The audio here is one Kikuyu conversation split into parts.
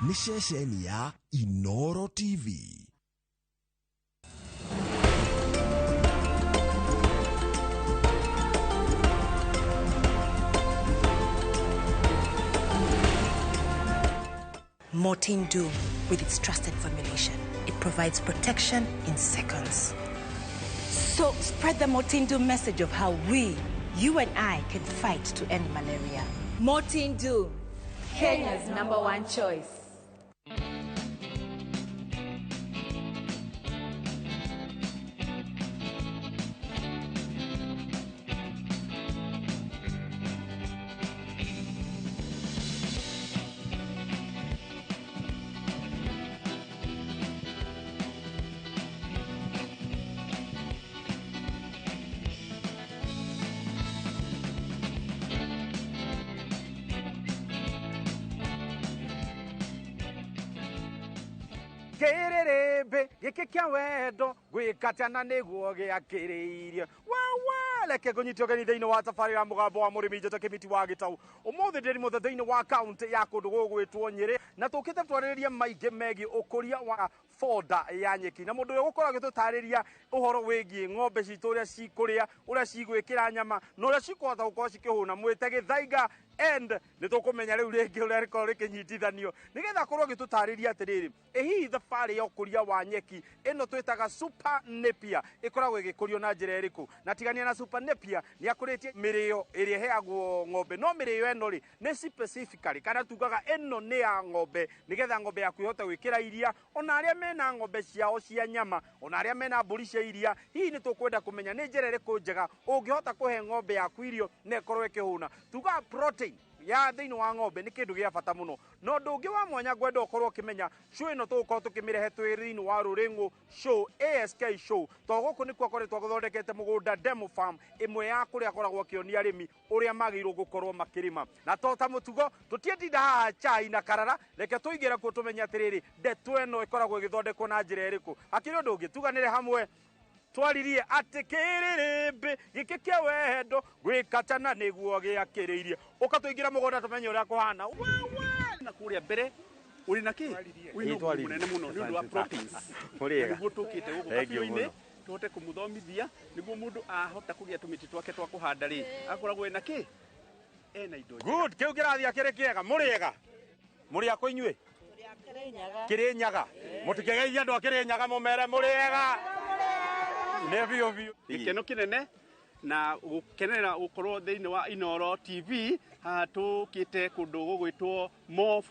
Nĩ ceceni ya Inoro TV. Mortein Doom, with its trusted formulation. It provides protection in seconds. So spread the Mortein Doom message of how we, you and I, can fight to end malaria. Mortein Doom, Kenya's number one choice. Kĩrĩrĩmbĩ gĩkĩ kĩa wendo gwĩkatana nĩguo gĩakĩrĩirie wawa. Reke ngũnyite ũgeni thĩinĩ wa tabarĩra Mũgambo wa Mũrĩmi. Njĩtwo Kĩmiti wa Gĩtau. Ũmũthĩ ndĩrĩ mũthĩ thĩinĩ wa kaunti ya kũndũ gũgwĩtwo Nyĩrĩ, na tũkĩte twarĩrĩrie maingĩ megiĩ ũkũria wa fodder ya nyeki, na mũndũ ũrĩa ũgũkorwo agĩtũtarĩria ũhoro wĩgiĩ ng'ombe citũ, ũrĩa cikũrĩa, ũrĩa cigwĩkĩra nyama na ũrĩa cikũhota gũkorwo cikĩhũna, mwĩte Gĩthaiga. And nĩ tũkũmenya rĩu rĩngĩ ũrĩa rĩkorwo rĩkĩnyitithanio nĩgetha akorwo agĩtũtarĩria atĩrĩrĩ, ĩ hihi thabarĩ ya ũkũria wa nyeki ĩno twĩtaga Super Napier ĩkoragwo ĩgĩkũrio na njĩra ĩrĩkũ? Na tigania na Super Napier, nĩ akũrĩtie mĩrĩo ĩrĩa ĩheagwo ng'ombe, no mĩrĩo ĩno rĩ, nĩ specifically kana tugaga ĩno nĩ ya ng'ombe nĩgetha ng'ombe yaku ĩhote gwĩkĩra iria, ona arĩa mena ng'ombe ciao cia nyama, ona arĩa mena mbũri cia iria. Hihi nĩ tũkwenda kũmenya nĩ njĩra ĩrĩkũ njega ũngĩhota kũhe ng'ombe yaku irio na ĩkorwo ĩkĩhũna. Tugaga protein ya thĩinĩ wa ng'ombe nĩ kĩndũ gĩa bata mũno. Na ũndũ ũngĩ wa mwanya ngwenda ũkorwo ũkĩmenya, show ĩno tũgũkorwo tũkĩmĩrehe twĩ thĩinĩ wa Rũrĩng'ũ Show, ASK Show, to gũkũ nĩkuo akoretwo athondekete mũgũnda demo farm ĩmwe ya kũrĩa akoragwo akĩonia arĩmi ũrĩa magĩrĩirwo gũkorwo makĩrĩma. Na to ta mũtugo tũtiĩtinda haha chai na karara, reke tũingĩre kuo tũmenye atĩrĩrĩ, ndeto ĩno ĩkoragwo ĩgĩthondekwo na njĩra ĩrĩkũ. Hakĩrĩ ũndũ ũngĩ, tuganĩre hamwe twaririe atĩ kĩrĩrĩmbĩ gĩkĩ kĩa wendo gwĩkatana nĩguo gĩakĩrĩirie. Ũka tũingĩre mũgũnda tũmenye ũrĩa kũhana. Wewe na kũrĩa mbere ũrĩ na kĩ wĩna ũguni Twaririe. Mũnene mũno nĩ ũndũ wa proteins. Mũrĩega. Na nĩguo tũkĩte gũkũ Thank you kabirũ-inĩ mũno. Tũhote kũmũthomithia nĩguo mũndũ ahota kũgĩa tũmĩtĩ twake twa kũhanda rĩ, akoragwo ena kĩ, ena indo njega. Good, kĩu kĩrathiĩ akĩrĩ kĩega. Mũrĩega, mũrĩ akũ inyuĩ? Kĩrĩnyaga. Mũtikĩgeithie andũ a Kĩrĩnyaga, mũmere mũrĩega nĩ biũ biũ. Gĩkeno kĩnene na gũkenerera gũkorwo thĩinĩ wa Inoro TV. Haha tũkĩte kũndũ gũgwĩtwo Mo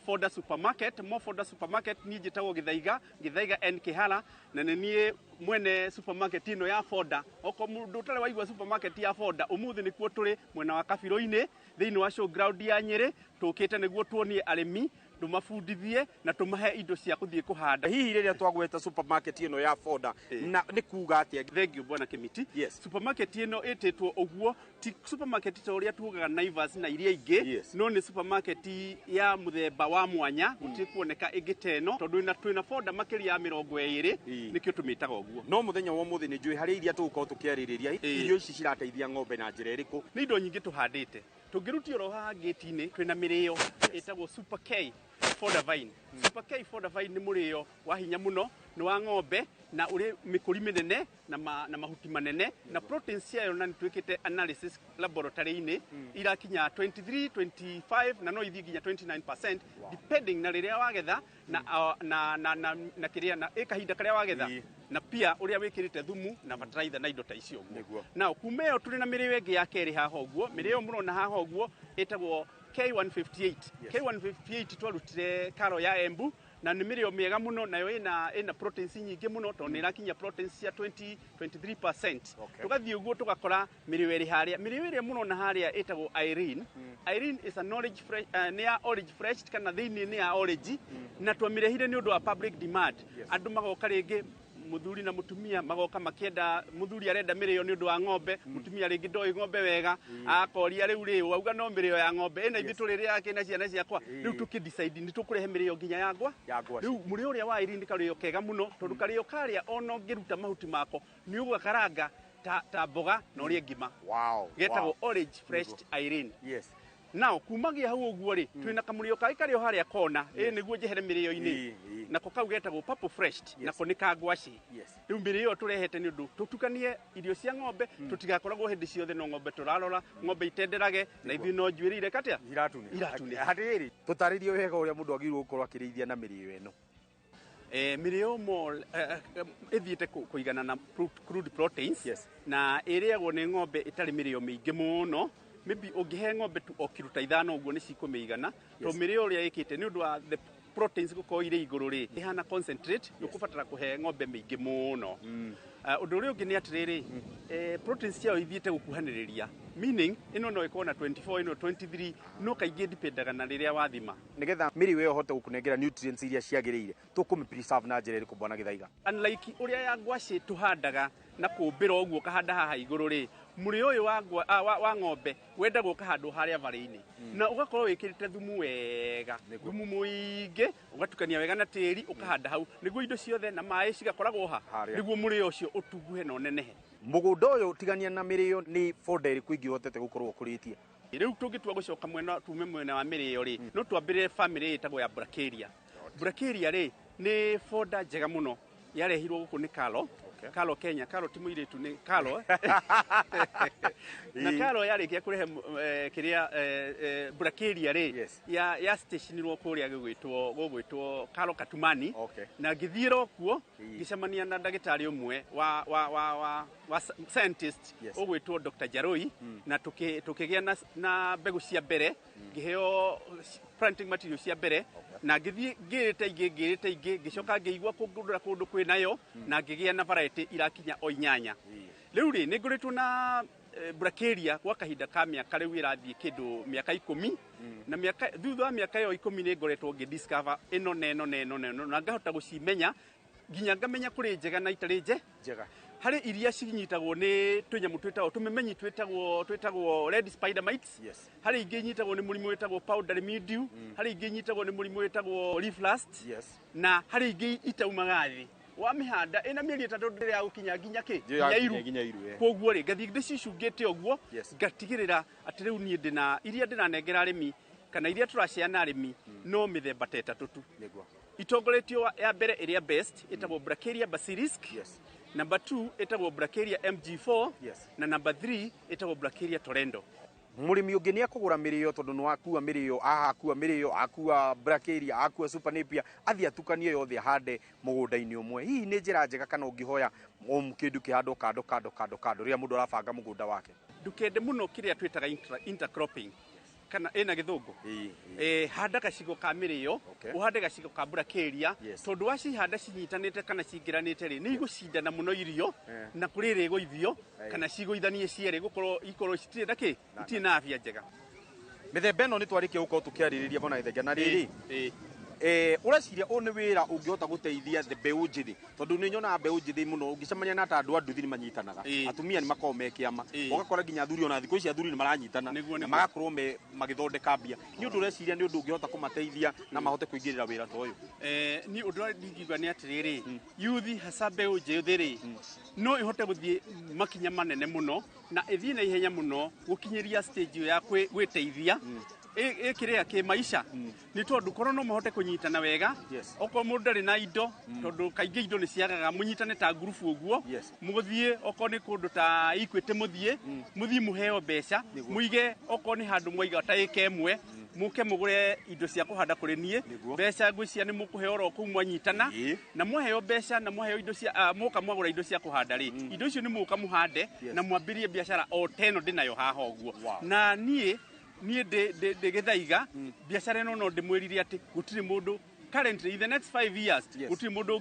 Fodder Supermarket. Mo Fodder Supermarket, niĩ njĩtagwo Gĩthaiga, Gĩthaiga N Kĩhara, na nĩ niĩ mwene supermarket ĩno ya Fodder. Okorwo mũndũ ũtarĩ waigua supermarket ya Fodder, ũmũthĩ nĩkuo tũrĩ mwena wa Kabirũ-inĩ thĩinĩ wa showground ya Nyĩrĩ. Tũkĩte nĩguo tuonie arĩmi, tũmabundithie na tũmahe indo cia kũthiĩ kũhanda. Hihi rĩrĩa twagweta supermarket ĩno ya Fodder, na nĩ kuga atĩa? Thank you, bwana Kimiti. Yes. Supermarket ĩno ĩtĩtwo ũguo ti supermarket ta ũrĩa tugaga Naivas na iria ingĩ, no nĩ supermarket ya mũthemba wa mwanya, gũtirĩ kuoneka ĩngĩ ta ĩno, tondũ twĩna fodder makĩria ya 20, nĩkĩo tũmĩtaga ũguo. No mũthenya wa ũmũthĩ nĩ njũĩ harĩ iria tũgũkorwo tũkĩarĩrĩria, irio ici cirateithia ng'ombe na njĩra ĩrĩkũ? Nĩ indo nyingĩ tũhandĩte. Tũngĩrutia oro haha ngĩti-inĩ, twĩna mĩrĩo ĩtagwo Super K Fodder Vine. Super K Fodder Vine nĩ mũrĩo wa hinya mũno, nĩ wa ng'ombe na ũrĩ mĩkũri mĩnene na mahuti manene na protein ciayo, na nĩ twĩkĩte analysis laboratory-inĩ, irakinya 23, 25 na no ithiĩ nginya 29% depending na rĩrĩa wagetha na kĩrĩa na ĩ kahinda karĩa wagetha na pia ũrĩa wĩkĩrĩte thumu na fertilizer na indo ta icio ũguo. Now kuma ĩyo tũrĩ na mĩrĩo ĩngĩ ya kerĩ haha ũguo. Mĩrĩo mũrona haha ũguo ĩtagwo K158. K158 twarutire karo ya Embu na nĩ mĩrĩo mĩega mũno, nayo ĩna proteins nyingĩ mũno tondũ nĩ ĩrakinyia proteins cia 20 23%. Tũgathiĩ ũguo tũgakora mĩrĩo ĩrĩ harĩa. Mĩrĩo ĩrĩa mũrona harĩa ĩtagwo Irene. Irene is an orange fresh, nĩ ya orange fresh kana thĩinĩ nĩ ya orange, na twamĩrehire nĩ ũndũ wa public demand. Andũ magoka rĩngĩ, mũthuri na mũtumia magoka makĩenda, mũthuri arenda mĩrĩo nĩ ũndũ wa ng'ombe, mũtumia rĩngĩ ndoĩ ng'ombe wega, akoria rĩu rĩ wauga no mĩrĩo ya ng'ombe ĩna ithuĩ tũrĩrĩaga kĩ na ciana ciakwa? Rĩu tũkĩ decide nĩ tũkũrehe mĩrĩo nginya ya ngwa. Ya ngwacĩ. Rĩu mũrĩo ũrĩa wa Irene nĩ karĩo kega mũno, tondũ karĩo karĩa ona ũngĩruta mahuti mako nĩ ũgũgakaranga ta mboga na ũrĩe ngima. Getagwo orange fresh Irene. Now kumagia hau ũguo rĩ, twĩna kamũrĩo kangĩ karĩ o harĩa kona, ĩ nĩguo njehere mĩrĩo-inĩ, nako kau getagwo Purple Fresh, nako nĩ ka ngwacĩ. Rĩu mĩrĩo tũrehete nĩ ũndũ tũtukanie irio cia ng'ombe, tũtigakoragwo hĩndĩ ciothe no ng'ombe tũrarora, ng'ombe itenderage na ithuĩ no njuĩrĩ ireka atĩa? Iratune. Iratune. Atĩrĩrĩ, tũtarĩrie wega ũrĩa mũndũ agĩrĩirwo gũkorwo akĩrĩithia na mĩrĩo ĩno. Mĩrĩo more ĩthiĩte kũigana na crude proteins, na ĩrĩagwo nĩ ng'ombe ĩtarĩ mĩrĩo mĩingĩ mũno. Maybe ũngĩhe ng'ombe tu o kiro ta 5 ũguo nĩ cikũmĩigana, tondũ mĩrĩo ũrĩa ĩkĩte nĩ ũndũ wa the proteins gũkorwo irĩ igũrũ rĩ, ĩhana concentrate, nĩ ũkũbatara kũhe ng'ombe mĩingĩ mũno. Ũndũ ũrĩa ũngĩ nĩ atĩrĩrĩ, proteins ciayo ithiĩte gũkuhanĩrĩria, meaning ĩno no ĩkorwo na 24, ĩno 23, no kaingĩ dipendaga na rĩrĩa wathima. Nĩgetha mĩrĩo ĩyo ĩhote gũkũnengera nutrients iria ciagĩrĩire, tũkũmĩ preserve na njĩra ĩrĩkũ, bwana Gĩthaiga? Unlike ũrĩa ya ngwacĩ tũhandaga na kũmbĩra ũguo ũkahanda haha igũrũ rĩ, mũrĩo ũyũ wa ng'ombe wendagwo ũkahandwo harĩa varĩ-inĩ, na ũgakorwo wĩkĩrĩte thumu wega, thumu mũingĩ, ũgatukania wega na tĩri, ũkahanda hau nĩguo indo ciothe na maĩ cigakoragwo ha Harĩa. nĩguo mũrĩo ũcio ũtunguhe na ũnenehe. Mũgũnda ũyũ, tigania na mĩrĩo, nĩ fodder ĩrĩkũ ĩngĩ ũhotete gũkorwo ũkũrĩtie? Rĩu tũngĩtua gũcoka mwena, tume mwena wa mĩrĩo rĩ, no twambĩrĩre famĩlĩ ĩtagwo ya Brachiaria. Brachiaria rĩ nĩ fodder njega mũno, yarehirwo gũkũ nĩ Kalo. Kalo Kenya, Kalo ti mũirĩtu, nĩ Kalo. Na Kalo yarĩkia kũrehe kĩrĩa Brachiaria rĩ, ya stationirwo kũrĩa gũgwĩtwo Kalo Katumani. Na ngĩthiĩra kuo, ngĩcemania na ndagĩtarĩ ũmwe wa scientist ũgwĩtwo Dr. Jaroi, na tũkĩgĩa na mbegũ cia mbere, ngĩheo planting material cia mbere, na ngĩthiĩ ngĩrĩte ingĩ, ngĩrĩte ingĩ, ngĩcoka ngĩigua kũndũ kũndũ kwĩnayo, na ngĩgĩa na variety irakinya o 8. Rĩu rĩ, nĩ ngoretwo na Brachiaria gwa kahinda ka mĩaka rĩu ĩrathiĩ kĩndũ mĩaka 10, na mĩaka thutha wa mĩaka ĩyo 10 nĩ ngoretwo ngĩ discover ĩno na ĩno na ĩno na ĩno, na ngahota gũcimenya nginya ngamenya kũrĩ njega na itarĩ njega. Harĩ iria cinyitagwo nĩ tũnyamũ twĩtagwo tũmemenyi twĩtagwo red spider mites. Harĩ ingĩ inyitagwo nĩ mũrimũ wĩtagwo powdery mildew, harĩ ingĩ inyitagwo nĩ mũrimũ wĩtagwo leaf rust, na harĩ ingĩ itaumaga thĩ. Wamĩhanda ĩna mĩeri 3 ndĩrĩ ya gũkinya nginya kĩ? Nginya Nginya iru. Nginya iru. Koguo rĩ, ngathiĩ ndĩcicungĩte ũguo, ngatigĩrĩra atĩ rĩu niĩ ndĩna iria ndĩranengera arĩmi kana iria tũraceana arĩmi no mĩthemba ta 3 tu. Itongoretio ya mbere ĩrĩa best ĩtagwo Brachiaria basilisk. Number 2 ĩtagwo Brachiaria MG4, na number 3 ĩtagwo Brachiaria Torendo. Mũrĩmi ũngĩ nĩ akũgũra mĩrĩo, tondũ nĩ wakua mĩrĩo aha, akua mĩrĩo, akua Brachiaria, akua Super Napier, athiĩ atukanie yothe ahande mũgũnda-inĩ ũmwe, hihi nĩ njĩra njega kana ũngĩhoya o kĩndũ kĩhandwo kando kando kando kando rĩrĩa mũndũ arabanga mũgũnda wake? Ndũkende mũno kĩrĩa twĩtaga intercropping kana ĩna gĩthũngũ. Handa gacigo ka mĩrĩo, ũhande gacigo ka Brachiaria, tondũ wacihanda cinyitanĩte kana cingĩranĩte rĩ, nĩ igũcindana mũno irio, na kũrĩ ĩrĩgũithio kana cigũithanie cierĩ, gũkorwo ikorwo citirĩ na kĩ, itirĩ na afya njega. Mĩthemba ĩno nĩ twarĩkia gũkorwo tũkĩarĩrĩria, bwana Gĩthenge, na rĩrĩ, ũreciria ũyũ nĩ wĩra ũngĩhota gũteithia the mbeũ njĩthĩ? Tondũ nĩ nyonaga mbeũ njĩthĩ mũno, ũngĩcemania na ta andũ a nduthi nĩ manyitanaga, atumia nĩ makoragwo me kĩama, ũgakora nginya athuri, ona thikũ ici athuri nĩ maranyitana na magakorwo me magĩthondeka mbia. Nĩ ũndũ ũreciria nĩ ũndũ ũngĩhota kũmateithia na mahote kũingĩrĩra wĩra ta ũyũ? Niĩ ũndũ ũrĩa ndingiuga nĩ atĩrĩrĩ, yuthi hasa mbeũ njĩthĩ rĩ, no ĩhote gũthiĩ makinya manene mũno na ĩthiĩ na ihenya mũno gũkinyĩria stage ĩyo ya gwĩteithia ĩkĩrĩa kĩ maisha, nĩ tondũ korwo no mahote kũnyitana wega, okorwo mũndũ ndarĩ na indo, tondũ kaingĩ indo nĩ ciagaga, mũnyitane ta ngurubu ũguo, mũthiĩ okorwo nĩ kũndũ ta Equity, mũthiĩ mũheo mbeca, mũige okorwo nĩ handũ mwaiga ta ĩka 1, mũke mũgũre indo cia kũhanda kũrĩ niĩ, mbeca ngwĩciria nĩ mũkũheo oro kũu mwanyitana, na mwaheo mbeca na mwaheo indo cia, mũka mwagũra indo cia kũhanda rĩ, indo icio nĩ mũka mũhande na mwambĩrĩrie biacara o ta ĩno ndĩnayo haha ũguo. Na niĩ ndĩ Gĩthaiga, biacara ĩno no ndĩmwĩrire atĩ gũtirĩ mũndũ currently in the next 5 years, gũtirĩ mũndũ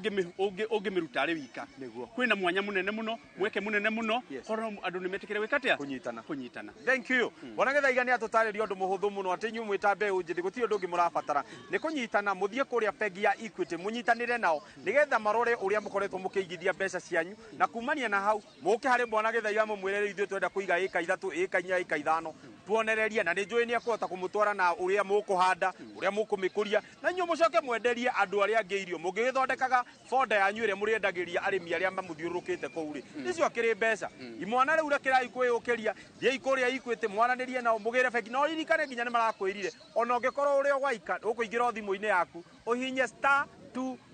ũngĩmĩruta arĩ wika. Kwĩna mwanya mũnene mũno, mweke mũnene mũno, korwo andũ nĩ metĩkĩre gwĩka atĩa? Kũnyitana. Kũnyitana. Thank you. Bwana Gĩthaiga nĩ atũtarĩria ũndũ mũhũthũ mũno atĩ inyuĩ mwĩ ta mbeũ njĩthĩ gũtirĩ ũndũ ũngĩ mũrabatara, nĩ kũnyitana, mũthiĩ kũrĩa bengi ya Equity mũnyitanĩre nao nĩgetha marore ũrĩa mũkoretwo mũkĩigithia mbeca cianyu, na kumania na hau mũke harĩ bwana Gĩthaiga mũmwĩre rĩu ithuĩ twenda kũiga ĩka 3, ĩka 4, ĩka 5. Tuonererie na nĩ njũĩ nĩ ekũhota kũmũtwara na ũrĩa mũkũhanda, ũrĩa mũkũmĩkũria, na inyuĩ mũcoke mwenderie andũ arĩa angĩ irio. Mũngĩgĩthondekaga boda yanyu ĩrĩa mũrĩendagĩria arĩmi arĩa mamũthiũrũrũkĩte kũu rĩ, icio akĩrĩ mbeca. Imwana rĩu rekerai kwĩyũkĩria, thiĩi kũrĩa Equity mwaranĩrie nao mũgĩre bengi, no ririkane nginya nĩ marakwĩrire ona ũngĩkorwo ũrĩ o gwaika ũkũingĩra o thimũ-inĩ yaku ũhihinye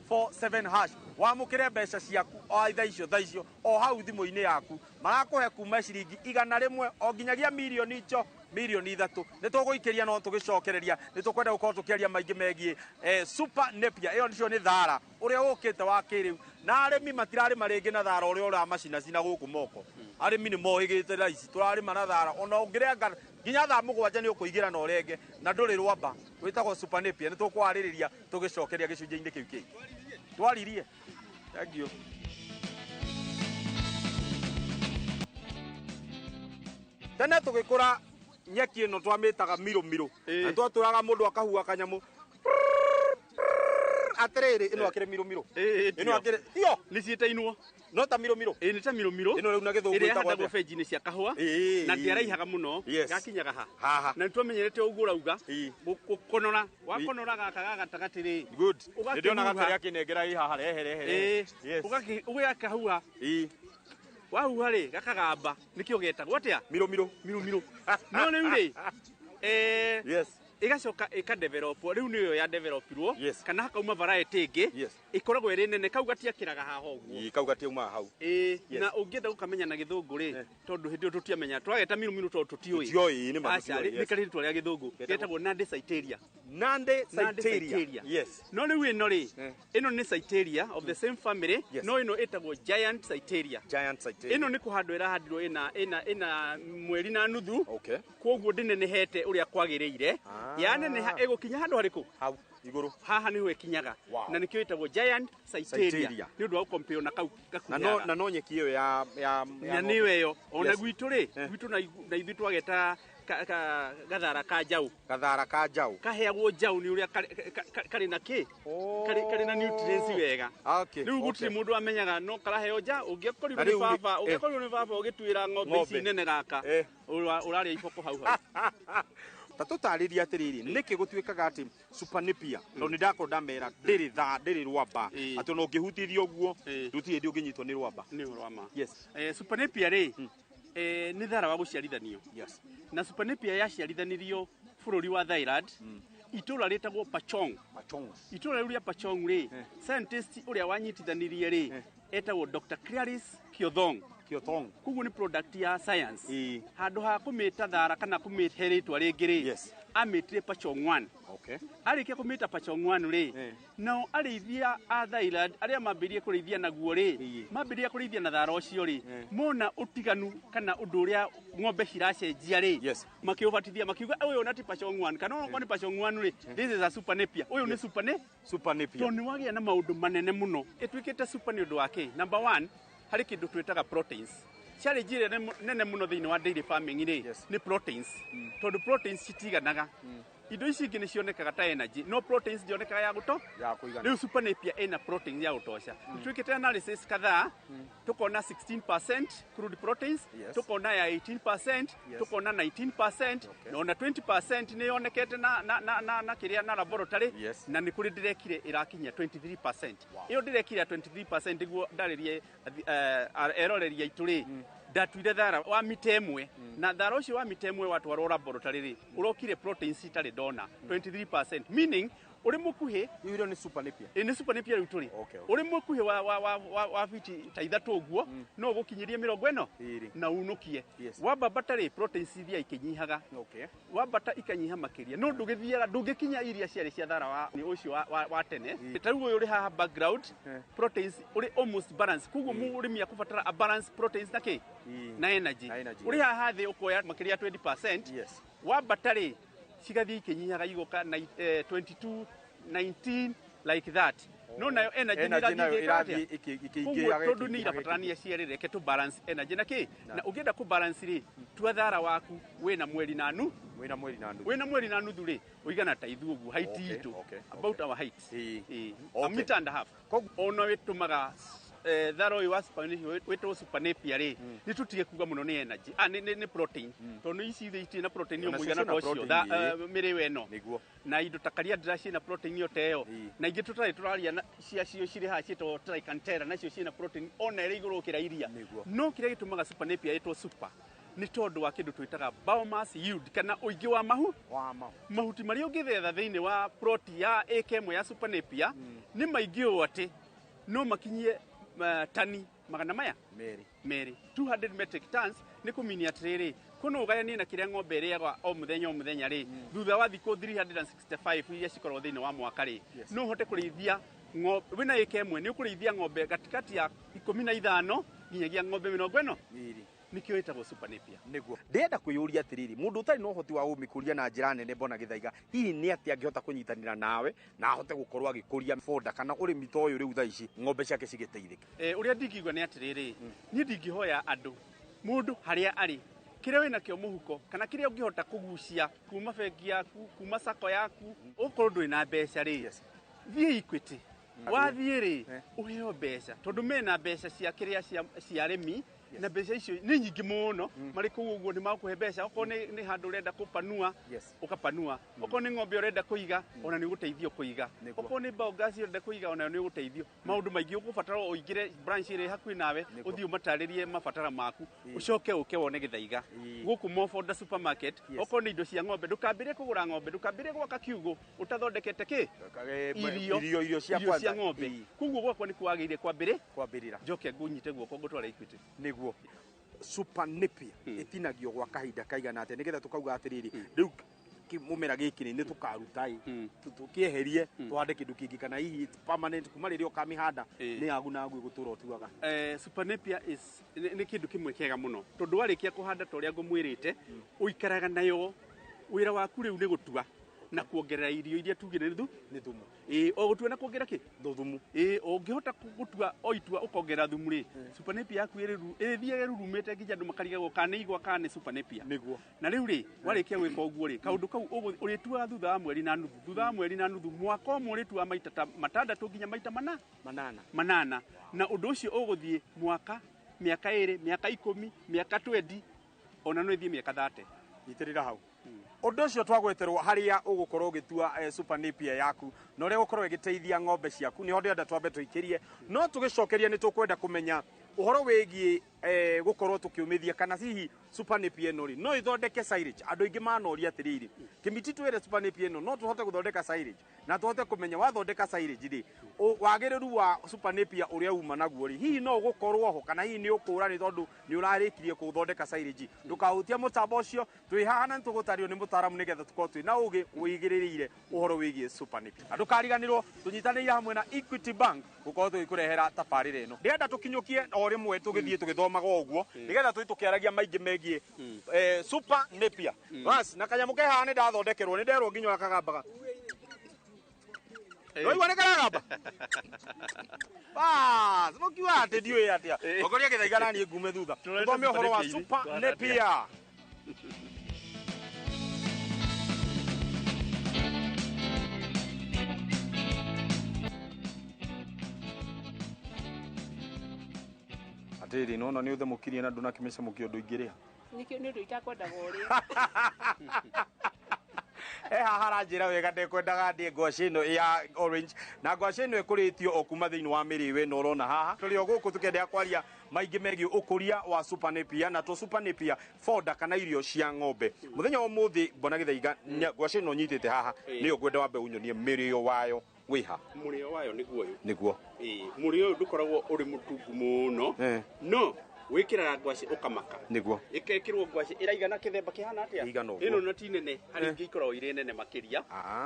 *247# wamũkĩre mbeca ciaku o thaa icio o hau thimũ-inĩ yaku. Marakũhe kuma ciringi 100 o nginyagia mirioni icho mirioni 3. Nĩ tũgũikĩria no tũgĩcokereria, nĩ tũkwenda gũkorwo tũkĩaria maingĩ megiĩ Super Napier. Ĩyo nĩcio nĩ thara ũrĩa ũkĩte wa kĩrĩu, na arĩmi matirarĩma rĩngĩ na thara ũrĩa ũramacinacina gũkũ moko. Arĩmi nĩ mohĩgĩte thaa ici, tũrarĩma na thara ona ũngĩrenga nginya thaa 7 nĩ ũkũigĩra na ũrenge na ndũrĩ rwamba. Wĩtagwo Super Napier. Nĩ tũkwarĩrĩria tũgĩcokeria gĩcunjĩ-inĩ kĩu kĩngĩ. Twaririe. Thank you. Tene tũgĩkũra nyeki ĩno twamĩtaga mirũ. Na twatũraga mũndũ akahua kanyamũ. Atĩrĩrĩ, ĩno akĩrĩ mirũ. Ĩno akĩrĩ tio. Nĩ ciĩtainwo. No ta mirũ. Ĩ nĩ ta mirũ. Ĩno rĩu na gĩthũngũ ĩrĩa ĩtagwo yahandagwo atĩa? benji-inĩ cia kahũa na ndĩaraihaga mũno, gakinyaga ha. Haha. Na nĩtwamenyerete ũguo ũrauga, gũkonora, wakonora gaka ga gatagatĩ rĩ. Good. Ũgakĩhuha. Nĩndĩona gatarĩ akĩnengera ĩ haha, rehe rehe. Yes. Ũgakahuha. Wahuha rĩ, gakagamba, nĩkĩo getagwo atĩa? Mirũ. Mirũ. No rĩu rĩ, Yes. ĩgacoka ĩkadevelopwo, rĩu nĩyo ya developirwo, Yes. kana hakauma variety ĩngĩ, Yes. ĩkoragwo ĩrĩ nene, kau gatiakĩraga haha ũguo. Ĩ, kau gatiaumaga hau. Ĩ, Yes. na ũngĩenda gũkamenya na gĩthũngũ rĩ, tondũ hĩndĩ ĩyo tũtiamenya, twageta mirũ tondũ tũtiũĩ. Tũtiũĩ, nĩ ma Aca, tũtiũĩ, nĩ yes. karĩ rĩtwa rĩa gĩthũngũ, getagwo Nandi Citaria. Nandi Nandi Citaria. Citaria. Yes. No rĩu ĩno rĩ, ĩno nĩ Citaria of the same family, Yes. no ĩno ĩtagwo Giant Citaria. Giant Citaria. Ĩno nĩ kũhandwo ĩrahandirwo ĩna mweri na nuthu. Okay. Koguo ndĩnenehete ũrĩa kwagĩrĩire. Yaneneha ĩgũkinya handũ harĩkũ? Hau igũrũ. Haha nĩho ĩkinyaga. Wow. Na nĩkĩo ĩtagwo Giant Citaria. Citaria. Nĩ ũndũ wa gũkompeo na kau Na gakuhĩhaga. no nyeki ĩyo ya Na nĩyo ĩyo. Ona Yes. gwitũ rĩ, gwitũ na ithuĩ twageta gathara ka njaũ. Gathara ka njaũ. Kaheagwo njaũ nĩ ũrĩa karĩ na kĩ? Karĩ na nutrients wega. Okay. Rĩu gũtirĩ mũndũ amenyaga no karaheo njaũ. Ũngĩakorirwo Na nĩ rĩu rĩ- baba, ũngĩakorirwo nĩ baba ũgĩtuĩra ng'ombe ici Ng'ombe. nene gaka. Ũrarĩa iboko hau hau. Ta tũtarĩrie atĩrĩrĩ, nĩkĩ gũtuĩkaga atĩ Super Napier, tondũ nĩ ndakorwo ndamera ndĩrĩ tha, ndĩrĩ rwamba, atĩ ona ũngĩhutithia ũguo, gũtirĩ hĩndĩ ũngĩnyitwo nĩ rwamba. Nĩ ũhoro wa ma. Yes. Super Napier rĩ, nĩ thara wa gũciarithanio. Yes. Na Super Napier yaciarithanirio bũrũri wa Thailand, itũra rĩtagwo Pachong. Pachong. Itũra rĩu rĩa Pachong rĩ, scientist ũrĩa wanyitithanirie rĩ, etagwo Dr. Clarice Kiothong. Kiothong. Koguo nĩ product ya science. Handũ ha kũmĩta thara kana kũmĩhe rĩtwa rĩngĩ rĩ, Yes. amĩtire Pachong 1. Okay. Arĩkia kũmĩta Pachong 1 rĩ, nao arĩithia a Thailand arĩa mambĩrĩrie kũrĩithia naguo rĩ, mambĩrĩria kũrĩithia na thara ũcio rĩ, mona ũtiganu kana ũndũ ũrĩa ng'ombe ciracenjia rĩ, makĩũbatithia makiuga ũyũ ona ti Pachong 1 kana onakorwo nĩ Pachong 1 rĩ, this is a Super Napier. Ũyũ nĩ Super Napier. Super Napier. Tondũ nĩ wagĩa na maũndũ manene mũno. Ĩtuĩkĩte super nĩ ũndũ wa kĩ? Number 1, harĩ kĩndũ twĩtaga proteins. Challenge ĩrĩa nene mũno thĩinĩ wa dairy farming rĩ, nĩ proteins. Tondũ proteins citiganaga. Indo ici ingĩ nĩ cionekaga ta energy, no proteins ndionekaga ya gũto. Ya kũigana. Rĩu Super Napier ĩna protein ya gũtosha. Twĩkĩte analysis kadhaa, tukona 16% crude proteins, Yes. tukona ya 18%, Yes. tukona 19%, na ona 20% nĩ yonekete na kĩrĩa na laboratory, Yes. na nĩ kũrĩ ndĩrekire ĩrakinyia 23%. Ĩyo ndĩrekire ya 23% nĩguo ndarĩrie eroreria aitũ rĩ, ndatuire thara wa mita ĩmwe, na thara ũcio wa mita ĩmwe watwarwo laboratory rĩ, ũrokire proteins itarĩ ndona 23%, meaning ũrĩ mũkuhĩ. Ĩyo nĩ Super Napier. Ĩ nĩ Super Napier rĩu tũrĩ. Ũrĩ mũkuhĩ wa fiti ta 3 ũguo, no ũgũkinyĩrie 40 na unũkie. Wambambata rĩ, proteins iria ikĩnyihaga. Okay. Wambata ikanyiha makĩria, no ndũgĩthiaga, ndũngĩkinya iria ciarĩ cia thara wa ũcio wa tene. Ta rĩu ũyũ ũrĩ haha background, proteins ũrĩ almost balance. Koguo mũrĩmi akũbatara a balance proteins na kĩ? Na energy. Ũrĩ haha thĩ ũkoya makĩria 20%. Yes. Wambata rĩ, cigathiĩ ikĩnyihaga igoka na 22, 19 like that. No nayo energy nĩ Energy nayo ĩrathiĩ ĩgĩka ĩrathiĩ atĩa? ĩkĩingĩhaga, Koguo tondũ nĩ ĩkĩingĩhaga, irabatarania cierĩ, reke tũ balance energy na kĩ? Na ũngĩenda kũ balance rĩ, tua thara waku wĩna mweri na nu. Wĩna mweri na nuthu. Wĩna mweri na nuthu rĩ, ũigana ta ithuĩ ũguo, height Okay, itũ. okay, About our height. A Okay. meter and a half. Ona wĩtũmaga tharo ũyũ wa Super Napier wĩtagwo Super Napier rĩ, nĩ tũtige kuga mũno nĩ energy, nĩ protein, tondũ ici ithe itirĩ na protein o Onacio mũigana ciĩna ta ũcio protein, mĩrĩo ĩno. Nĩguo. Na indo ta Caliandra ciĩna protein o ta ĩyo, na ingĩ tũtarĩ tũraria ciacio cirĩ haha ciĩtagwo Tricantera, nacio ciĩna protein ona ĩrĩ igũrũ gũkĩra iria. Nĩguo. No kĩrĩa gĩtũmaga Super Napier ĩtwo super nĩ tondũ wa kĩndũ twĩtaga biomass yield, kana ũingĩ wa mahu Wa mahu. Mahuti marĩa ũngĩthetha thĩinĩ wa plot ya ĩka ĩmwe ya Super Napier nĩ maingĩ ũũ atĩ no makinyie tani magana maya Merĩ. merĩ, 200 metric tons. Nĩ kũminia atĩrĩrĩ, kũno ũgayanie na kĩrĩa ng'ombe ĩrĩaga o mũthenya o mũthenya rĩ, thutha wa thikũ 365 iria cikoragwo thĩinĩ wa mwaka rĩ, no ũhote kũrĩithia ng'ombe wĩna ĩka ĩmwe, nĩ ũkũrĩithia ng'ombe gatikati ya 15 nginyagia ng'ombe 40. Ĩrĩ. Nĩkĩo ĩtagwo Super Napier. Nĩguo ndĩrenda kwĩyũria atĩrĩrĩ, mũndũ ũtarĩ na ũhoti wa gũmĩkũria na njĩra nene, mbona Gĩthaiga, hihi nĩ atĩa angĩhota kũnyitanĩra nawe na ahote gũkorwo agĩkũria fodder kana ũrĩmi ta ũyũ rĩu thaa ici ng'ombe ciake cigĩteithĩke? Ũrĩa ndingiuga nĩ atĩrĩrĩ, niĩ ndingĩhoya andũ, mũndũ harĩa arĩ, kĩrĩa wĩnakĩo mũhuko kana kĩrĩa ũngĩhota kũgucia kuma bengi yaku, kuma sacco yaku, ũkorwo ndũrĩ na mbeca rĩ, thiĩ Equity. Wathiĩ rĩ, ũheo mbeca, tondũ mena mbeca cia kĩrĩa cia arĩmi, na mbeca icio nĩ nyingĩ mũno marĩ kũu ũguo. Nĩ makũhe mbeca okorwo nĩ handũ ũrenda kũpanua, ũkapanua. Okorwo nĩ ng'ombe ũrenda kũiga, ona nĩ ũgũteithio kũiga. Okorwo nĩ biogas ũrenda kũiga, ona nĩ ũgũteithio. Maũndũ maingĩ ũgũbatara ũingĩre branch ĩrĩa ĩ hakuhĩ nawe, ũthiĩ ũmatarĩrie mabatara maku, ũcoke ũke wone Gĩthaiga gũkũ Mofonda supermarket. Okorwo nĩ indo cia ng'ombe, ndũkambĩrĩrie kũgũra ng'ombe, ndũkambĩrĩrie gwaka kiugũ ũtathondekete kĩ irio. Irio cia Irio cia kwanza. ng'ombe. Koguo gwakwa nĩ kwagĩrĩire kwambĩrĩ Kwambĩrĩra. Njoke ngũnyite guoko ngũtware Equity. Nĩguo. Super Napier ĩtinagio gwa kahinda kaigana atĩa nĩgetha tũkauga atĩrĩrĩ, rĩu mũmera gĩkĩ rĩ, nĩ tũkaruta ĩ, tũkĩeherie tũhande kĩndũ kĩngĩ, kana hihi it's permanent kuma rĩrĩa ũkamĩhanda, nĩ yagu nagu ĩgũtũra ũtuaga? Super Napier is nĩ kĩndũ kĩmwe kĩega mũno, tondũ warĩkia kũhanda ta ũrĩa ngũmwĩrĩte, ũikaraga nayo. Wĩra waku rĩu nĩ gũtua na kuongerera irio iria tugire nĩ Nĩ thumu. Ĩĩ, o gũtua na kuongerera kĩ? Thumu. Ĩĩ, ũngĩhota gũtua o itua ũkongerera thumu rĩ, Super Napier yaku ĩrĩthiaga ĩrurumĩte nginya andũ makarigagwo kana nĩ igwa kana nĩ Super Napier. Na rĩu rĩ, warĩkia gwĩka ũguo rĩ, kaũndũ kau ũrĩtuaga thutha wa mweri na nuthu, thutha wa mweri na nuthu, mwaka ũmwe ũrĩtuaga maita ta matandatũ nginya maita mana. Manana. Manana. Na ũndũ ũcio ũgũthiĩ mwaka, mĩaka 2, mĩaka 10, mĩaka 20, ona no ĩthiĩ mĩaka 30. Nyitĩrĩra hau ũndũ ũcio twagweterwo harĩa ũgũkorwo ũgĩtua Super Napier yaku na ũrĩa ũgũkorwo ĩgĩteithia ng'ombe ciaku. Nĩho ndĩrenda twambe tũikĩrie, no tũgĩcokeria nĩ tũkwenda kũmenya ũhoro wĩgiĩ gũkorwo tũkĩũmithia kana hihi Super Napier ĩno rĩ, no ĩthondeke silage. Andũ aingĩ manoria atĩrĩrĩ, Kĩmiti, twĩre, Super Napier ĩno no tũhote gũthondeka silage, na tũhote kũmenya wathondeka silage rĩ, wagĩrĩru wa Super Napier ũrĩa uma naguo rĩ, hihi no ũgũkorwo ho kana hihi nĩ ũkũra nĩ tondũ nĩ ũrarĩkirie kũthondeka silage? Ndũkahutia mũtambo ũcio, twĩ haha na nĩtũgũtario nĩ mũtaaramu nĩgetha tũkorwo twĩ na ũgĩ wĩigĩrĩrĩire ũhoro wĩgiĩ Super Napier. Na ndũkariganĩrwo tũnyitanĩire hamwe na Equity Bank gũkorwo tũgĩkũrehera tabarĩra ĩno. Ndĩrenda tũkinyũkie o rĩmwe tũgĩthiĩ tũgĩthomaga ũguo nĩgetha tũthiĩ tũkĩaragia maingĩ megiĩ Super Napier. Bas, na kanyamũ ke haha nĩ ndathondekerwo, nĩ nderwo nginya ũrĩa kagambaga. Waigua nĩ karagamba. Bas, mũkiuga atĩ ndiũĩ atĩa. Okoria Gĩthaiga na niĩ ngume thutha. Tũthome ũhoro wa Super Napier. Atĩrĩrĩ, nona nĩ ũthemũkirie na ndũnakĩmĩcamũkia ũndũ ingĩrĩa. Nĩkĩo nĩ ũndũ itakwendaga ũrĩa. He haha aranjĩra wega ndekwendaga ndĩe ngwacĩ ĩno ya orange, na ngwacĩ ĩno ĩkũrĩtio o kuma thĩinĩ wa mĩrĩo ĩno ũrona haha. Tũrĩ o gũkũ tũkĩenderea kwaria maingĩ megiĩ ũkũria wa Super Napier na to Super Napier fodder kana irio cia ng'ombe. Mũthenya wa ũmũthĩ, mbona Gĩthaiga, ngwacĩ ĩno nyitĩte haha nĩyo ngwenda wambe ũnyonie mĩrĩo wayo wĩha. Mũrĩo wayo nĩguo ũyũ. Nĩguo. Ĩĩ, mũrĩo ũyũ ndũkoragwo ũrĩ mũtungu mũno, no wĩkĩraga ngwacĩ ũkamaka. Ĩkekĩrwo ngwacĩ ĩraigana kĩthemba kĩhana atĩa? Ĩigana ũguo. Ĩno na ti nene, harĩ ingĩ ikoragwo irĩ nene makĩria,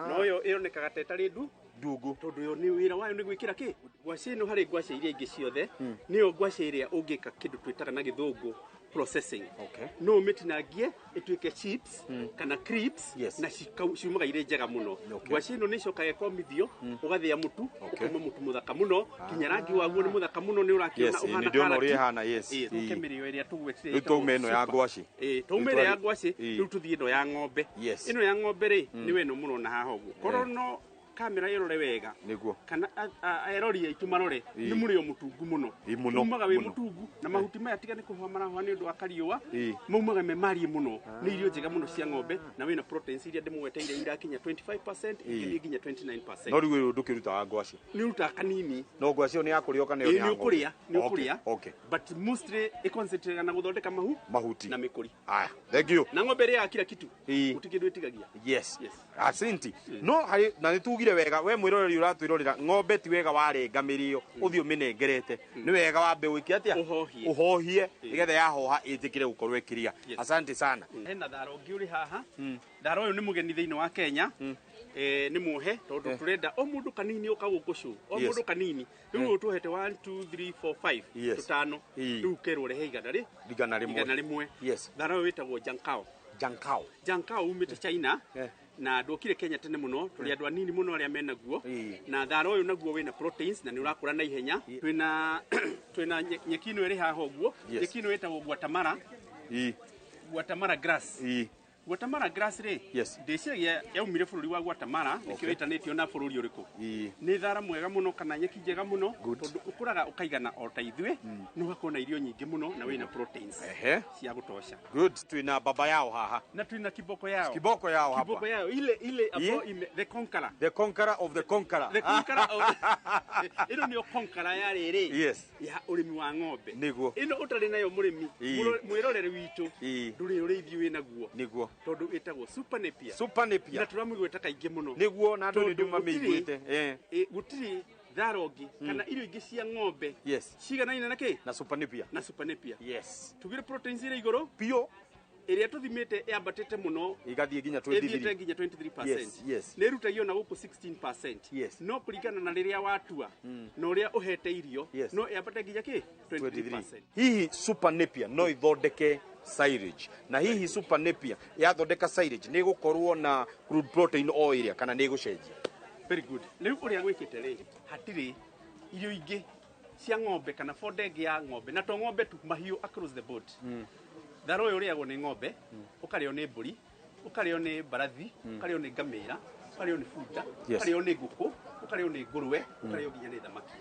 no ĩyo ĩronekaga ta ĩtarĩ ndu Ndungu. Tondũ yo nĩ wĩra wayo nĩ gwĩkĩra kĩ ngwacĩ ĩno. Harĩ ngwacĩ iria ingĩ ciothe, nĩyo ngwacĩ ĩrĩa ũngĩka kĩndũ twĩtaga na gĩthũngũ processing. No ũmĩtinangie ĩtuĩke chips kana crisps, na ciumaga irĩ njega mũno. Ngwacĩ ĩno nĩ ĩcokaga ĩkomithio, ũgathĩa mũtu, ũkauma mũtu mũthaka mũno, nginya rangi waguo nĩ mũthaka mũno, nĩ ũrakĩona ũhana Nĩ ndĩrona ũrĩa karati. ĩhana, yes. Ĩĩ, tũke mĩrĩo ĩrĩa tũgwetire. Rĩu taume ĩno ya ngwacĩ. Ĩĩ, taume ĩrĩa ya ngwacĩ. Rĩu Rĩu tũthiĩ ĩno ya ng'ombe. Ĩno ya ng'ombe rĩ, nĩwe ĩno mũrona haha ũguo. Korwo no Kamera ĩrore wega Nĩguo. Kana erori aitũ marore, nĩ mũrĩo mũtungu mũno. Ĩ, mũno, Umaga wĩ mũno. mũtungu, na mahuti maya tiga nĩ kũhoha marahoha nĩ ũndũ wa kariũa, maumaga me mariĩ mũno. Nĩ irio njega mũno cia ng'ombe, na wĩna proteins iria ndĩmũgweteire irakinya 25%, ingĩthiĩ nginya 29%. No rĩu ũyũ ndũkĩrutaga ngwacĩ? Nĩ ũrutaga kanini. No ngwacĩ ĩyo nĩ ya kũrĩo kana ĩyo Ĩĩ, nĩ ya nĩ ng'ombe? ũkũrĩa, nĩ Okay, ũkũrĩa. But mostly ĩconcentraga na gũthondeka Mahuti. na mĩkũri. Aya, thank you. Na ng'ombe ĩrĩaga kila kitu. Gũtirĩ kĩndũ ĩtigagia. Yes. Yes. Asinti. No harĩ na nĩ tugire wega, we mwĩroreri ũratwĩrorera, ng'ombe ti wega warenga mĩrĩo ũthiĩ ũmĩnengerete, nĩ wega wambe ũike atĩa? Ũhohie. Ũhohie, nĩgetha yahoha ĩtĩkĩre gũkorwo ĩkĩrĩa. Yes. Asante sana. Hena thara ũngĩ ũrĩ haha. Thara ũyũ nĩ mũgeni thĩinĩ wa Kenya. Nĩ muohe tondũ tũrenda o mũndũ kanini ũka gũkũ show, o mũndũ kanini. Rĩu ũyũ tũhete 1 2 3 4 5, tũtano. Rĩu kerwo rehe igana rĩ 100. 100. Thara ũyũ wĩtagwo Jankao. Jankao. Jankao umĩte China. Na ndũkire Kenya tene mũno, tũrĩ andũ anini mũno arĩa menaguo. Na thara ũyũ naguo wĩna proteins na nĩ ũrakũra na ihenya. Twĩna nyeki ĩno ĩrĩ haha ũguo. Nyeki ĩno ĩtagwo Guatemala. Guatemala grass. Guatemala grass rĩ, ndĩciragia yaumire bũrũri wa Guatemala, nĩkĩo ĩtanĩtio na bũrũri ũrĩkũ. Nĩ thara mwega mũno kana nyeki njega mũno, tondũ ũkũraga ũkaigana o ta ithuĩ, na ũgakorwo na irio nyingĩ mũno na wĩna proteins cia gũtosha. Good. Twĩna baba yao haha. Na twĩna kiboko yao. Kiboko yao hapa. Kiboko yao ile ile ambayo the conqueror. The conqueror of the conqueror. The conqueror of ĩno nĩyo conqueror ya rĩrĩ ya ũrĩmi wa ng'ombe. Nĩguo. Ĩno ũtarĩ nayo mũrĩmi, mwĩrorere witũ, ndũrĩ ũrĩithi wĩ naguo. Nĩguo. Tondũ ĩtagwo Super Napier. Super Napier. Na tũramĩgweta kaingĩ mũno. Nĩguo, na andũ nĩ Tondũ mamĩiguĩte. Gũtirĩ thara ũngĩ kana irio ingĩ cia ng'ombe ciganaine na kĩ? Na Super Napier. Na Super Napier. Tugire proteins irĩ igũrũ biũ, ĩrĩa tũthimĩte yambatĩte mũno, Igathiĩ nginya ĩthiĩte 23. nginya 23%. Nĩ ĩrutagio na gũkũ 16%. No kũringana na rĩrĩa watua na ũrĩa ũhete irio, no ĩambate nginya kĩ? 23%. Hihi Super Napier no ithondeke silage? Na hihi Super Napier yathondeka silage nĩ ĩgũkorwo na crude protein o ĩrĩa kana nĩ ĩgũcenjia? Very good. Rĩu ũrĩa gwĩkĩte rĩ, hatirĩ irio ingĩ cia ng'ombe kana fodder ĩngĩ ya ng'ombe, na to ng'ombe tu, mahiũ across the board. Thara ũyũ ũrĩagwo nĩ ng'ombe, ũkarĩo nĩ mbũri, ũkarĩo nĩ mbarathi, ũkarĩo nĩ ngamĩra, ũkarĩo nĩ bunda, ũkarĩo nĩ ngũkũ, ũkarĩo nĩ ngũrwe, ũkarĩo nginya nĩ thamaki.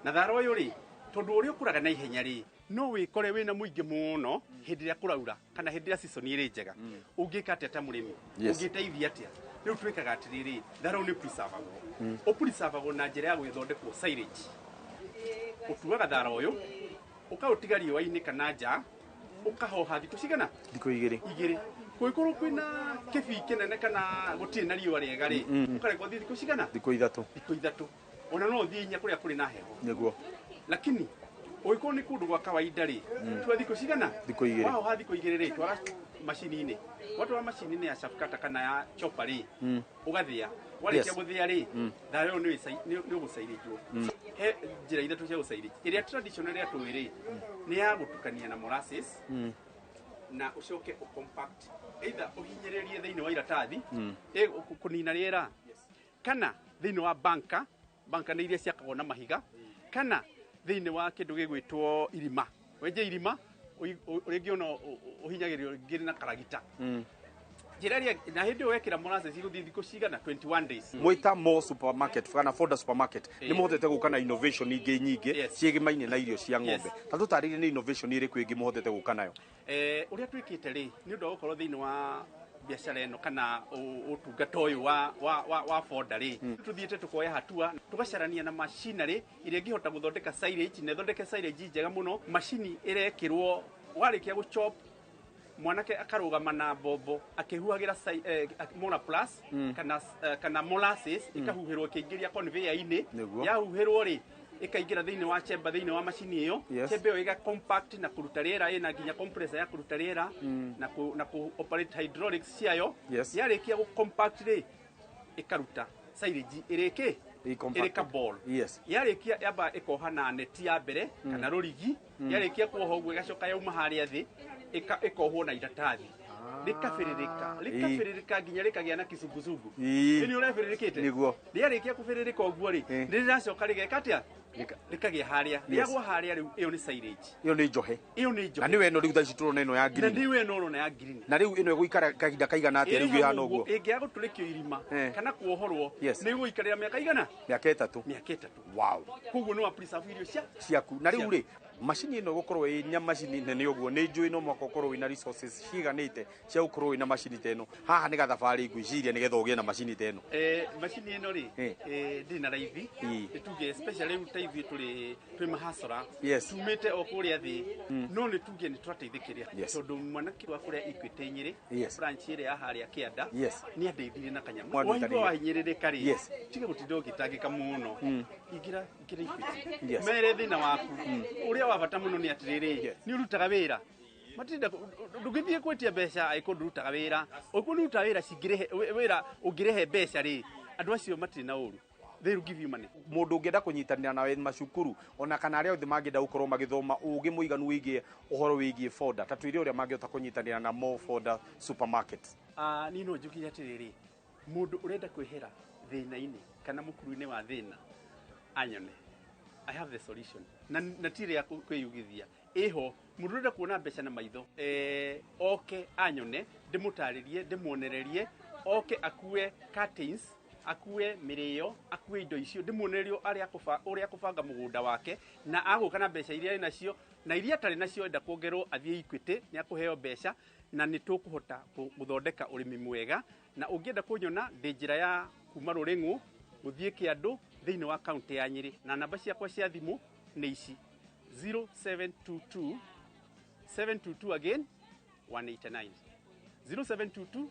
Na thara ũyũ rĩ, tondũ ũrĩa ũkũraga na ihenya rĩ, no wĩkore wĩna mũingĩ mũno hĩndĩ ĩrĩa kũraura kana hĩndĩ ĩrĩa season ĩrĩ njega. Ũngĩka atĩa ta mũrĩmi? Ũngĩteithia atĩa? Rĩu twĩkaga atĩrĩrĩ, thara ũyũ nĩ preservagwo. Ũpreservagwo na njĩra ya gwĩthondekwo silage. Ũtuaga thara ũyũ, ũkaũtiga riũa-inĩ kana nja, ũkahoha thikũ cigana? Thikũ 2. 2. Kũngĩkorwo kwĩna kĩbii kĩnene kana gũtirĩ na riũa rĩega rĩ, ũkarekwo thiĩ thikũ cigana? Thikũ 3. Thikũ 3. Ona no ũthiĩ 4 kũrĩa kũrĩ na heho. Nĩguo. Lakini ũngĩkorwo nĩ kũndũ gwa kawaida rĩ, tua thikũ cigana? Thikũ 2. Wahoha thikũ 2 rĩ, twara macini-inĩ. Watwara macini-inĩ ya chaff cutter kana ya chopper rĩ, ũgathĩa. Warĩkia gũthĩa rĩ, thara ũyũ nĩ ũgũcairĩjwo. He njĩra 3 cia gũcairĩji. Ĩrĩa traditional ĩrĩa tũĩ rĩ, nĩ ya gũtukania na molasses, na ũcoke ũcompact, either ũhinyĩrĩrie thĩinĩ wa iratathi, kũnina rĩera, kana thĩinĩ wa banka. Banka nĩ iria ciakagwo na mahiga, kana thĩinĩ wa kĩndũ gĩgwĩtwo irima. Wenje irima, rĩngĩ ona ũhinyagĩrĩrio rĩngĩ na karagita. Njĩra ĩrĩa, na hĩndĩ ĩyo wekĩra molasses igũthiĩ thikũ cigana? 21 days. Mwĩta Mo Supermarket kana Fodder Supermarket, nĩ mũhotete gũka na innovation ingĩ nyingĩ ciĩgĩmaine na irio cia ng'ombe. Ta tũtarĩrie nĩ innovation ĩrĩkũ ĩngĩ mũhotete gũka nayo? Ũrĩa twĩkĩte rĩ, nĩ ũndũ wa gũkorwo thĩinĩ wa biacara ĩno kana ũtungata ũyũ wa fodder rĩ, tũthiĩte tũkoya hatua, tũgacarania na machinery ĩrĩa ĩngĩhota gũthondeka silage, na ĩthondeke silage njega mũno. Macini ĩrekĩrwo, warĩkia gũchop, mwanake akarũgama na mbombo akĩhuhagĩra Mola Plus kana molasses, ĩkahuhĩrwo ĩkĩingĩria conveyor-inĩ. Yahuhĩrwo rĩ, ĩkaingĩra thĩinĩ wa chamber, thĩinĩ wa macini ĩyo. Chamber ĩyo ĩga compact na kũruta rĩera, ĩna nginya compressor ya kũruta rĩera na ku operate hydraulics ciayo. Yarĩkia gũ compact rĩ, ĩkaruta silage ĩrĩ kĩ? Ĩ compacted. Ĩrĩ ka ball. Yarĩkia, yamba ĩkoha na neti ya mbere kana rũrigi. Yarĩkia kuoha ũguo, ĩgacoka yauma harĩa thĩ, ĩkohwo na iratathi. Rĩkabĩrĩrĩka. Rĩkabĩrĩrĩka nginya rĩkagĩa na kicungucungu. Ĩĩ. Nĩ ũrebĩrĩrĩkĩte? Nĩguo. Rĩarĩkia kũbĩrĩrĩka ũguo rĩ, Ĩĩ. nĩ rĩracoka rĩgeka atĩa? Rĩkagĩa harĩa. Yes. Rĩagwa harĩa rĩu ĩyo nĩ silage. Ĩyo nĩ njohe. Ĩyo nĩ njohe. Na nĩwe ĩno rĩu thaa ici tũrona ĩno ya Na green. nĩwe ĩno ũrona ya green. Na rĩu ĩno ĩgũikara kahinda kaigana atĩa rĩu ĩhana ũguo? Ĩngĩaga gũtũrĩkio irima kana kuohorwo Yes. nĩ ĩgũikarĩra mĩaka igana? Mĩaka 3. Mĩaka 3. Wow. Koguo nĩ wa preserve irio ciaku. Na rĩu rĩ, macini ĩno gũkorwo ĩ nya macini nene ũguo nĩ njũĩ no mũhaka ũkorwo wĩna resources ciiganĩte cia gũkorwo wĩna macini ta ĩno. Haha nĩ gathabarĩ ngwĩciria nĩgetha ũgĩe na macini ta ĩno. Macini ĩno rĩ, ndĩ na raithi. Nĩ tuge especially rĩu ta ithuĩ tũrĩ twĩ mahasora. Yes. Tumĩte o kũrĩa thĩ. No nĩ tuge nĩ twateithĩkire. Yes. Tondũ mwanake wa kũrĩa Equity Nyĩrĩ, Yes. branch ĩrĩa ya harĩa kĩanda, Yes. nĩ andeithirie na kanyamũ. Mwandutanire. Waigua wahinyĩrĩrĩka rĩ, Yes. tiga gũtinda ũgĩtangĩka mũno. Ingĩra Equity. Yes. Mere thĩna waku. Ũrĩa wa bata mũno nĩ atĩrĩrĩ, nĩ ũrutaga wĩra. Matinda ndũngĩthiĩ gwĩtia mbeca angĩkorwo ndũrutaga wĩra. Ũngĩkorwo nĩ ũrutaga wĩra cingĩrehe wĩra ũngĩrehe mbeca rĩ, andũ acio matirĩ na ũru. They will give you money. Mũndũ ũngĩenda kũnyitanĩra nawe macukuru ona kana arĩa othe mangĩenda gũkorwo magĩthoma ũgĩ mũiganu wĩgiĩ ũhoro wĩgiĩ fodder, ta twĩre ũrĩa mangĩhota kũnyitanĩra na More Fodder Supermarket. Niĩ no njuge atĩrĩrĩ, mũndũ ũrenda kwĩhera thĩna-inĩ kana mũkuru-inĩ wa thĩna anyone. I have the solution. Na ti rĩa kwĩyugithia. Ĩho, mũndũ ũrenda kuona mbeca na maitho, oke anyone, ndĩmũtarĩrie, ndĩmuonererie, oke akue curtains, akue mĩrĩo, akue indo icio, ndĩmuonererie ũrĩa akũbanga mũgũnda wake, na agũka na mbeca iria arĩ nacio, na iria atarĩ nacio enda kuongererwo athiĩ Equity, nĩ akũheo mbeca, na nĩ tũkũhota gũthondeka ũrĩmi mwega. Na ũngĩenda kũnyona, ndĩ njĩra ya kuma Rũrĩng'ũ gũthiĩ Kĩandũ thĩinĩ wa kaunti ya Nyĩrĩ, na namba ciakwa cia thimũ nĩ ici 0722 722 again 189 0722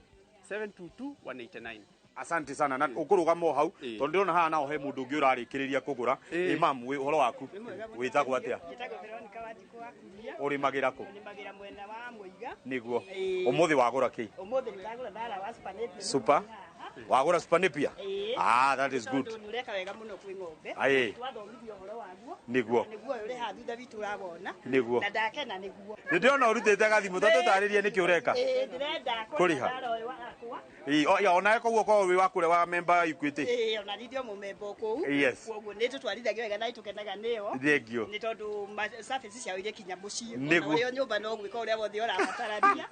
722 189. Asante sana. Na ũkũrũgama o hau tondũ ndĩrona haha naho he mũndũ ũngĩ ũrarĩkĩrĩria kũgũra. Imam, wĩ ũhoro waku wĩtagwo atĩa? Njĩtagwo Veronica Wanjikũ wa Kuria. Ũrĩmagĩra kũ? Nĩmagĩra mwena wa Mũiga. Nĩguo. Ũmũthĩ wagũra kĩ? Ũmũthĩ ndagũra thara wa Super Napier. Super. Wagũra Super Napier? Ah, that is good. Tondũ nĩ ũreka wega mũno kwĩ ng'ombe. Aye. Twathomithio ũhoro waguo. Nĩguo. Nĩguo ũyũ ũrĩ haha thutha witũ ũrawona. Nĩguo. Na ndakena nĩguo. Nĩ ndĩrona ũrutĩte gathimũ, ta tũtarĩrie nĩkĩ ũreka. Ĩĩ, ndĩrenda Kũrĩha. thara ũyũ wakwa. Ĩĩ, onawe koguo korwo wĩ wa kũrĩa wa member Equity. Ĩĩ, ona niĩ ndĩ o mũmemba kũu. Yes. Koguo nĩ tũtwarithagia wega na nĩtũkenaga nĩyo. Thengiũ. Nĩ tondũ service ciao irĩ kinya mũciĩ. Nĩguo. Ona ũrĩ o nyũmba no gwĩka ũrĩa wothe ũrabatarania.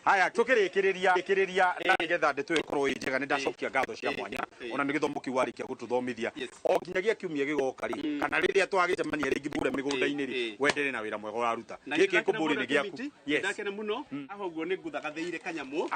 Haya, tukĩrĩkĩrĩria kĩrĩria na nĩgetha ndeto ĩyo ĩkorwo ĩ njega, nĩ ndacokia ngatho cia mwanya ona nĩ gĩthomo kĩu warĩkia gũtũthomithia. O nginyagia kiumia gĩgoka rĩ, kana rĩrĩa twagĩcemania rĩngĩ kũrĩa mĩgũnda-inĩ rĩ, wendere na wĩra mwega ũraruta. Gĩkĩ kĩmbũri nĩ gĩaku. Yes. Ndakena mũno. Aho ũguo nĩ ngũthagathĩire kanyamũ.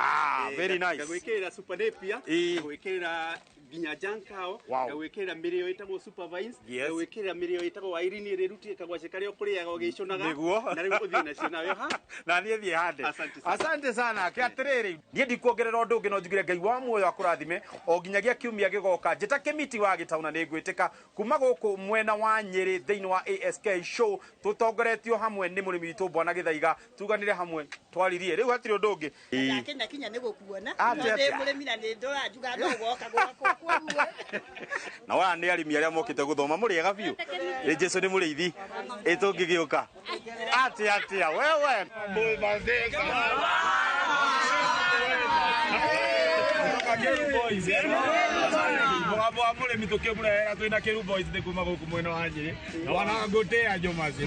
Very nice. Ngagwĩkĩrĩra Super Napier, ngagwĩkĩrĩra nginya Jankao, ngagwĩkĩrĩra mĩrĩo ĩtagwo Super Vines, ngagwĩkĩrĩra mĩrĩo ĩtagwo Wairini ĩrĩa ĩrutĩte kagwacĩ karĩa ũkũrĩaga ũgĩcũnaga. Nĩguo. Na rĩu ũthiĩ nacio nawe ha. Na niĩ thiĩ hande. Asante sana. Asante sana. Ke atĩrĩrĩ, niĩ ndikuongerera ũndũ ũngĩ no njugire Ngai wa muoyo akũrathime o nginyagia kiumia gĩgoka. Njĩta Kĩmiti wa Gĩtaũ na nĩ ngwĩtĩka kuma gũkũ mwena wa Nyĩrĩ thĩinĩ wa ASK show, tũtongoretio hamwe nĩ mũrĩmi witũ Bwana Gĩthaiga, tuganĩre hamwe twaririe. Rĩu hatirĩ ũndũ ũngĩ. Ndakena kinya nĩ gũkuona. Atĩa, No ndĩ atĩa? mũrĩmi na nĩ ndũranjuga no ũgoka gwakwa koguo. Na waya nĩ arĩmi arĩa mokĩte gũthoma, mũrĩega biũ. Ĩ Jesũ nĩ mũrĩithi. Ĩ tũngĩgĩũka atĩa atĩa wewe. Mũgambo wa mũrĩmi tũkĩmũrehera twĩna Kĩru Boys nĩ kuma gũkũ mwena wa Nyĩrĩ na wanangũtĩa Njũmaci.